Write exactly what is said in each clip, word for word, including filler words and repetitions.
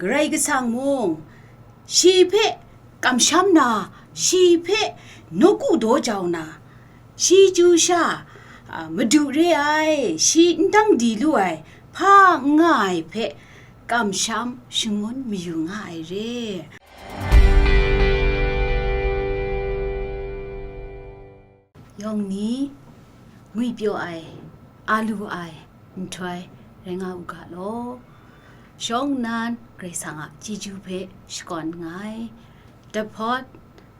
Karai Kasang mung, shi hpe kamsham na, shi hpe nawku daw jau na, shi chyu sha, a, madu re ai, shi n dang di lu ai, hpa n nga ai hpe kamsham shangun mayu nga ai re. Yawng ni, ngwipyaw ai, a lu ai, nhtoi rai nga u ga law. Shawng nnan Karai Kasang a chyeju hpe shakawn nngai. Dahpawt,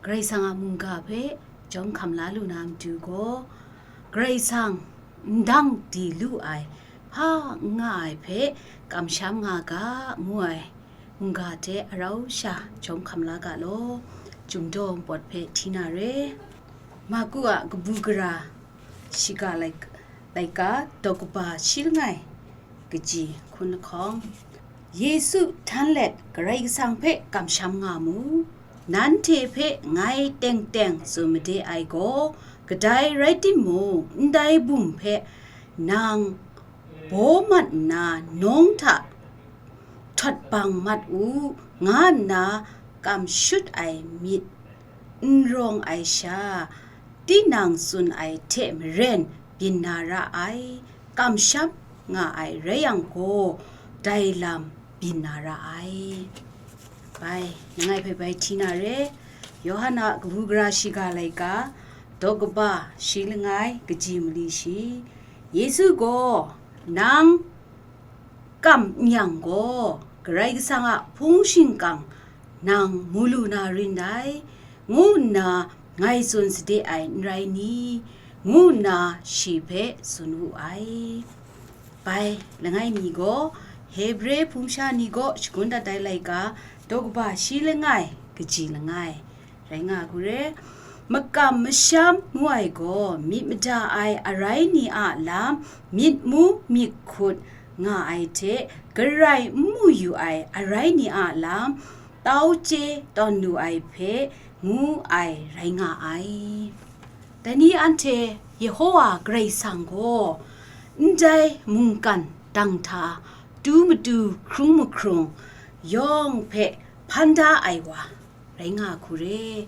Karai Kasang a mungga hpe jawm hkam la lu na matu gaw, Karai Kasang n dang di lu ai, hpa n nga ai hpe kamsham nga ga, ngu ai mungga hte arau sha jawm hkam la ga law. Chyum daw npawt hpe hti na re. Marku a kabu gara shiga laika, daw kaba shi langai kaji hkun lahkawng, Yesu htan let Karai Kasang hpe kamsham nga mu. Nanhte hpe ngai teng teng tsun made ai gaw, kadai rai timung, ndai bum hpe nang baw mat nna, nawng hta htawt bang mat u, nga nna kam shut ai myit n rawng ai sha, tinang tsun ai hte maren byin na ra ai, kamsham nga ai rai yang gaw, dai lam byin na ra ai. Bai, langai hpe bai hti na re. Yawhan a kabu gara shiga laika, daw kaba shi langai kaji mali shi. Yesu gaw, nang kam n yang gaw, Karai Kasang a hpung shingkang nang mu lu na rin dai, ngu nna ngai tsun sade ai n rai ni? Ngu nna shi hpe tsun wu ai. Bai, langai mi gaw, Hebre hpung sha ni gaw shagun dat ai laika, daw kaba shi langai, kaji langai, rai nga hku re. Makam masham ngu ai gaw, myit mada ai arai ni a lam, myit mu myit hkut nga ai hte, garai n mu yu ai arai ni a lam, tau chye tawn lu ai hpe ngu ai rai nga ai. Dai ni anhte Yehowa Karai Kasang gaw, ndai mungkan dang hta tu matu hkrung mahkrung yawng hpe hpan da ai wa rai nga hku re.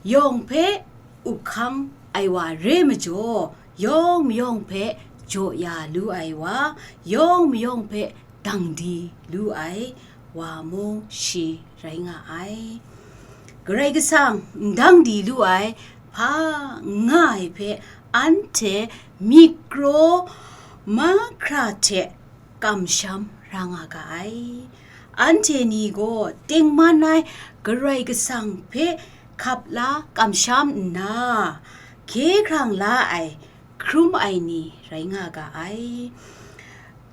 Yawng hpe up hkang ai wa re majaw, yawng mayawng hpe jaw ya lu ai wa, yawng mayawng hpe dang di lu ai wa mung shi rai nga ai. Karai Kasang n dang di lu ai hpa n nga ai hpe, anhte myi kraw mahkra hte kamsham ra nga ga ai. Anhte ni gaw tengman ai Karai Kasang hpe hkap la kamsham nna, hkye hkrang la ai, hkrum ai ni rai nga ga ai.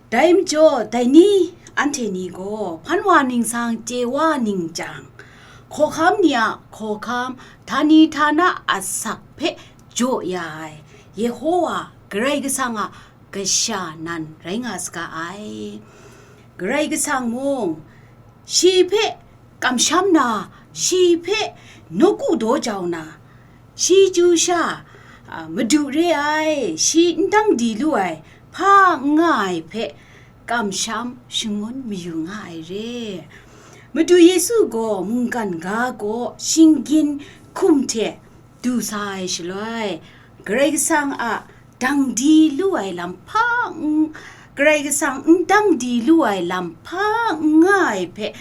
Dai majaw, dai ni, anhte ni gaw hpan wa ningsang chye wa ning jang, hkawhkam ni a hkawhkam, htani htana asak hpe jaw ya ai, Yehowa Karai Kasang a kasha nan rai nga saga ai. Karai Kasang mung, shi hpe kamsham na, shi hpe nawku daw jau na, shi chyu sha, a, madu re ai, shi n dang di lu ai, hpa n nga ai hpe kamsham shangun mayu nga ai re. Madu Yesu gaw mungkan ga gaw shinggyin hkum hte du sa ai shaloi, Karai Kasang a dang di lu ai lam hpa n, Karai Kasang n dang di lu ai lam hpa n nga ai hpe,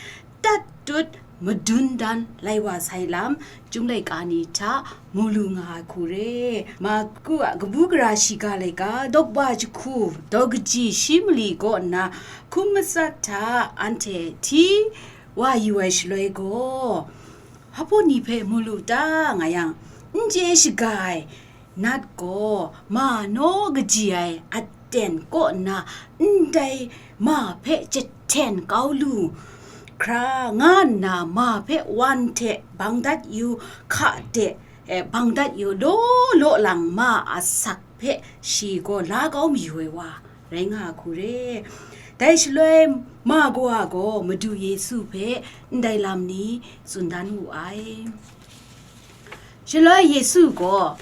tat tut madun dan lai wa sai lam, Chyum laika ni hta mu lu nga ai hku re. Marku a kabu gara shiga laika, daw kaba jahku, daw kaji shi mali kaw nna hkum matsat hta anhte hti wa yu ai shaloi gaw, hpa ni hpe mu lu ta nga yang, n chye shaga ai nat gaw, ma naw kaji ai aten kaw nna, ndai ma hpe jahten kau lu hkra, nga nna ma hpe wan hte bang dat yu, hka de, eh, bang dat yu, law law lang ma asak hpe shi gaw la kau mayu ai wa rai nga hku re. Dai shaloi ma kawa gaw Madu Yesu hpe ndai lam ni tsun dan wu ai. Shaloi Yesu gaw,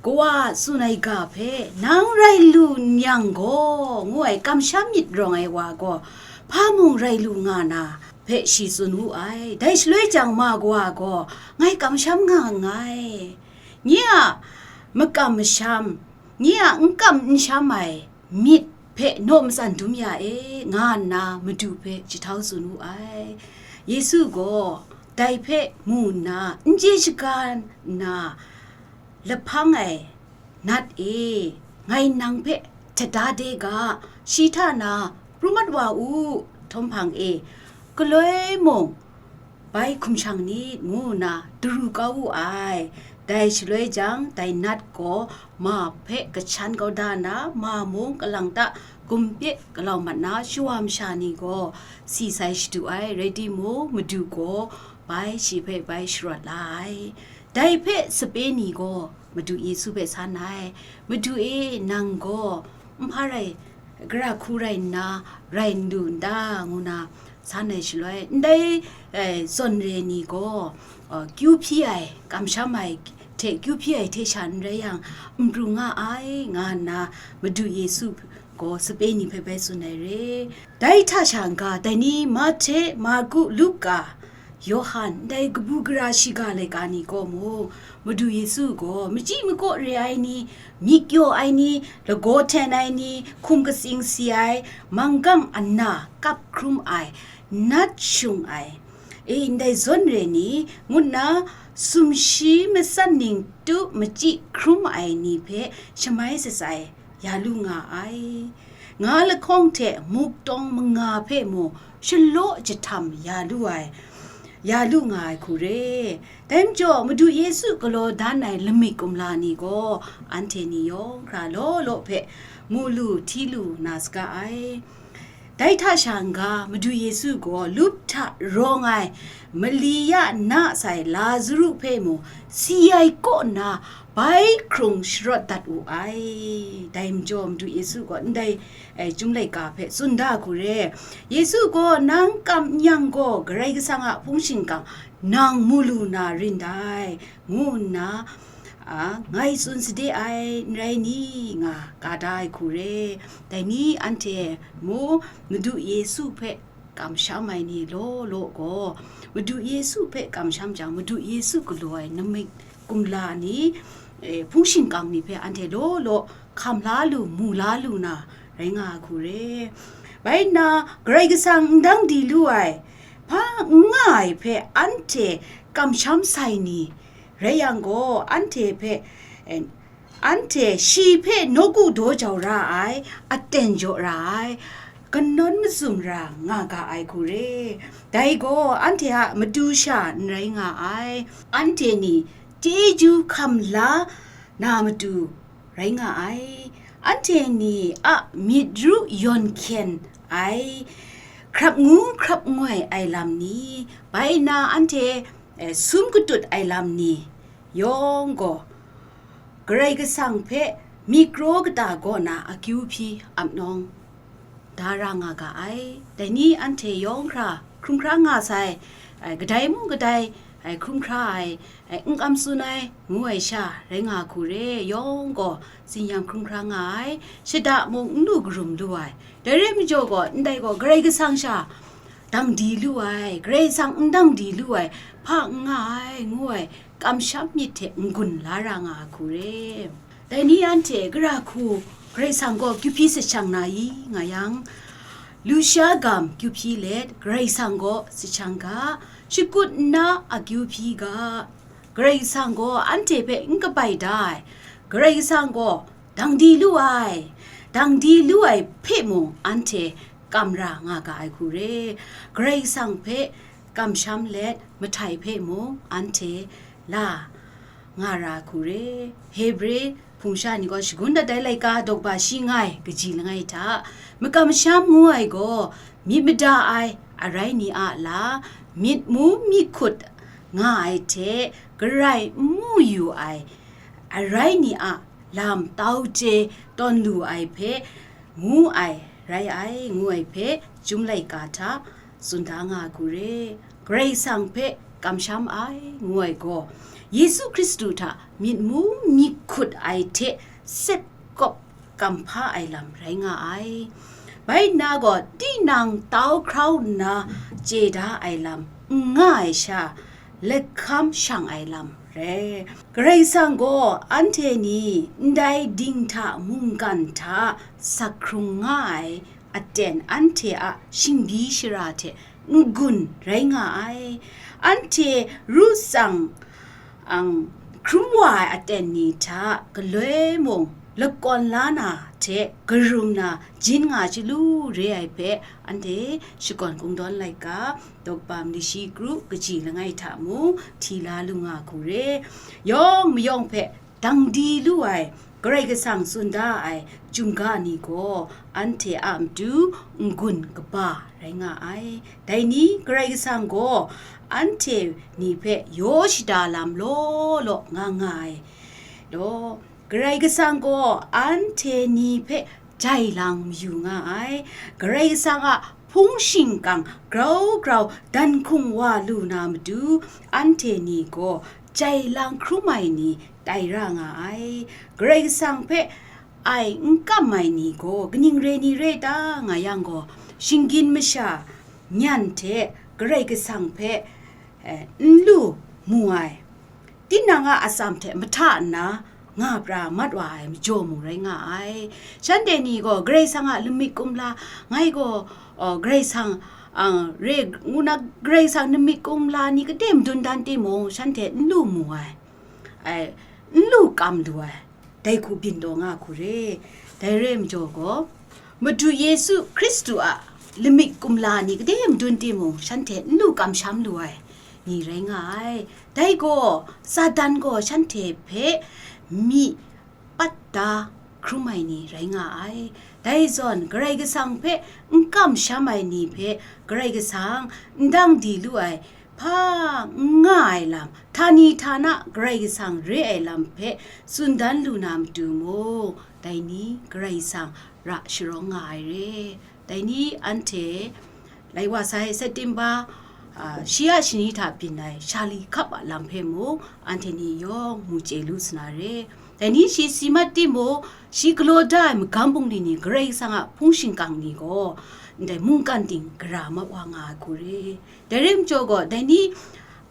kawa tsun ai ga hpe, "Nang rai lu n yang gaw," ngu ai kamsham myit rawng ai wa gaw, hpa mung rai lu nga na, hpe shi tsun wu ai. Dai shaloi jang ma kawa gaw, "Ngai kamsham nga nngai. Nye a makam masham, nye a n kam n sham ai myit hpe naw matsan dum ya e," nga nna Madu hpe jahtau tsun wu ai. Yesu gaw dai hpe mu nna n chye shaga nna, "Lahpang ai nat e, ngai nang hpe hta da de ga, shi hta na pru mat wa u, htawm hpang e, galoi mung bai hkum shang nit," ngu nna daru kau wu ai. Dai shaloi jang, dai nat gaw ma hpe kachan kau da nna, ma mung kalang ta gumpe galau mat na shawa masha ni gaw si sai shadu ai, rai timung, Madu gaw bai shi hpe bai sharawt la ai. Dai hpe sape ni gaw Madu Yesu hpe san ai, "Madu e, nang gaw n hpa rai, gara hku rai nna, rai n lu n ta?" ngu na san ai shaloi, ndai, eh, zawn re ni gaw, eh, kyu hpyi ai, kamsham ai hte kyu hpyi ai hte sha n rai yang, n pru nga ai, nga nna Madu Yesu gaw sape ni hpe bai tsun ai re. Dai hta sha n-ga, dai ni Mahte, Marku, Luka, Yawhan, ndai kabu gara shiga laika ni gaw mung, Madu Yesu gaw machyi makaw re ai ni, myit kyaw ai ni, lagaw hten ai ni, hkum katsing si ai, manggang ana kap hkrum ai, nat shung ai, e, ndai zawn re ni, ngu nna sumshi matsan ning tu machyi hkrum ai ni hpe shamai shatsai ya lu nga ai. Nga lahkawng hte muktawng manga hpe mung shalaw jahtam ya lu ai, ya lu nga ai hku re. Dai majaw, Madu Yesu galaw dan ai lamik kumla ni gaw anhte ni yawng hkra law law hpe mu lu hti lu na saga ai. Dai hta sha n-ga, Madu Yesu gaw lup hta rawng ai mali ya na sai Lazaru hpe mung si ai kaw nna, bai hkrung sharawt dat wu ai. Dai majaw, Madu Yesu gaw ndai, eh, Chyum laika hpe tsun da hku re. Yesu gaw, "Nang kam n yang gaw, Karai Kasang a hpung shingkang nang mu lu na rin dai," ngu nna, a, ngai tsun sade ai, n rai ni, nga ka da ai hku re. Dai ni anhte mu, Madu Yesu hpe kamsham ai ni law law gaw, Madu Yesu hpe kamsham jang, Madu Yesu galaw ai namik kumla ni, eh, hpung shingkang ni hpe anhte law law hkam la lu, mu la lu na rai nga ai hku re. Bai nna, Karai Kasang n dang di lu ai, hpa n nga ai hpe anhte kamsham sai ni rai yang gaw, anhte hpe, eh, anhte shi hpe nawku daw jau ra ai, aten jaw ra ai, kanawn mazum ra nga ga ai hku re. Dai gaw anhte a matu sha n rai nga ai, anhte ni chyeju hkam la na matu rai nga ai, anhte ni a myit ru yawn hkyen ai, hkrap ngu hkrap ngoi ai lam ni, bai nna anhte, eh, sum katut ai lam ni yawng gaw, Karai Kasang hpe myi kraw kata kaw na akyu hpyi ap nawng da ra nga ga ai. Dai ni anhte yawng hkra hkrum hkra nga sai, ai, kadai mung kadai, ai, hkrum hkra ai, ai, n kam tsun ai, ngu ai sha rai nga hku re, yawng gaw tsin-yam hkrum hkra nga ai, shada mung n lu karum lu ai. Dai rai majaw gaw, ndai gaw Karai Kasang sha dang di lu ai, Karai Kasang n dang di lu ai, hpa n nga ai, ngu ai, kamsham myit hte n-gun la ra nga ai hku re. Dai ni anhte gara hku Karai Kasang gaw kyu hpyi sashang na i nga yang, lusha gam kyu hpyi let Karai Kasang gaw sashang ga, shakut nna akyu hpyi ga, Karai Kasang gaw anhte hpe n kabai da ai, Karai Kasang gaw dang di lu ai, dang di lu ai hpe mung anhte kam ra nga ga ai hku re. Karai Kasang hpe kamsham let, mahtai hpe mung anhte la nga ra hku re. Hebre hpung sha ni gaw shagun dat ai laika dawk ba shi ngai kaji langai hta, makam masham ngu ai gaw myit mada ai arai ni a la, myit mu myit hkut nga ai hte garai n mu yu ai arai ni a lam tau chye tawn lu ai hpe ngu ai, rai ai, ngu ai hpe Chyum laika hta tsun da nga ai hku re. Karai Kasang hpe kamsham ai, ngu ai gaw, Yesu Hkristu hta myit mu myit hkut ai hte sep kawp kamhpa ai lam rai nga ai. Bai nna gaw, tinang tau hkrau nna chye da ai lam n nga ai sha, lahkam shang ai lam rai. Karai Kasang gaw anhte ni ndai ding hta mungkan hta sak hkrung nga ai aten anhte a shingbyi shara hte n-gun rai nga ai. Anhte ru tsang ang hkrum wa ai aten ni hta galoi mung lakawn la na hte karum na jin nga chyalu re ai hpe anhte shakawn kungdawn laika, Tawkpa mali shi kru kaji langai hta mung hti la lu nga hku re. Yawng mayawng hpe dang di lu ai Karai Kasang tsun da ai chyum ga ni gaw anhte a matu n-gun kaba rai nga ai. Dai ni Karai Kasang gaw anhte ni hpe yaw shada lam law law nga nga ai law, Karai Kasang gaw anhte ni hpe jai lang mayu nga ai. Karai Kasang a hpung shingkang grau grau dan hkung wa lu na matu, anhte ni gaw jai lang hkrum ai ni tai ra nga ai. Karai Kasang hpe ai n kam ai ni gaw kaning re ni re ta nga yang gaw, shinggyim masha nyan hte Karai Kasang hpe, eh, n lu mu ai, tinang a atsam hte mahta nna nga pra mat wa ai majaw mung rai nga ai. Shanhte ni gaw Karai Kasang a lamik kumla, ngai gaw, oh, Karai Kasang, ah, re ngu na Karai Kasang lamik kumla ni kade madun dan timung, shanhte n lu mu ai, ai, n lu kam lu ai, dai hku byin taw nga hku re. Dai re ai majaw gaw, Madu Yesu Hkristu a lamik kumla ni kade madun timung, shanhte n lu kamsham lu ai ni rai nga ai. Dai gaw, Satan gaw shanhte hpe myi pat da hkrum ai ni rai nga ai. Dai zawn, Karai Kasang hpe n kamsham ai ni hpe Karai Kasang n dang di lu ai, hpa n nga ai lam, htani htana Karai Kasang re ai lam hpe tsun dan lu na matu mung, dai ni Karai Kasang ra sharawng nga ai re. Dai ni anhte lai wa sai, September, ah, shi a shani hta byin ai Shali hkap a lam hpe mung, anhte ni yawng mu chye lu sa na re. Dai ni shi si mat timung, shi galaw da ai magam bungli ni, Karai Kasang a hpung shingkang ni gaw, ndai mungkan ting gara mat wa nga ai hku re. Dai rai majaw gaw, dai ni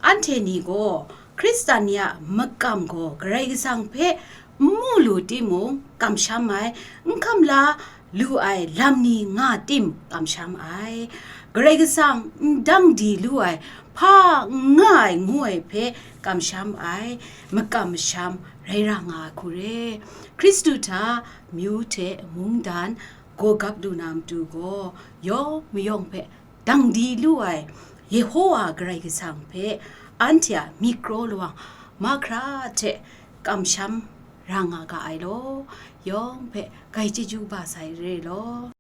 anhte ni gaw, Hkristan ni a makam gaw Karai Kasang hpe n mu lu timung, kamsham ai, n hkam la lu ai lam ni nga tim, kamsham ai. Karai Kasang n dang di lu ai, hpa n nga ai ngu ai hpe kamsham ai, makam masham rai ra nga ai hku re. Hkristu hta myu hte mungdan gaw gap lu na matu gaw, yawng mayawng hpe dang di lu ai Yehowa Karai Kasang hpe anhte a myit kraw lawang mahkra hte kamsham ra nga ga ai law, yawng hpe grai chyeju ba sai re law.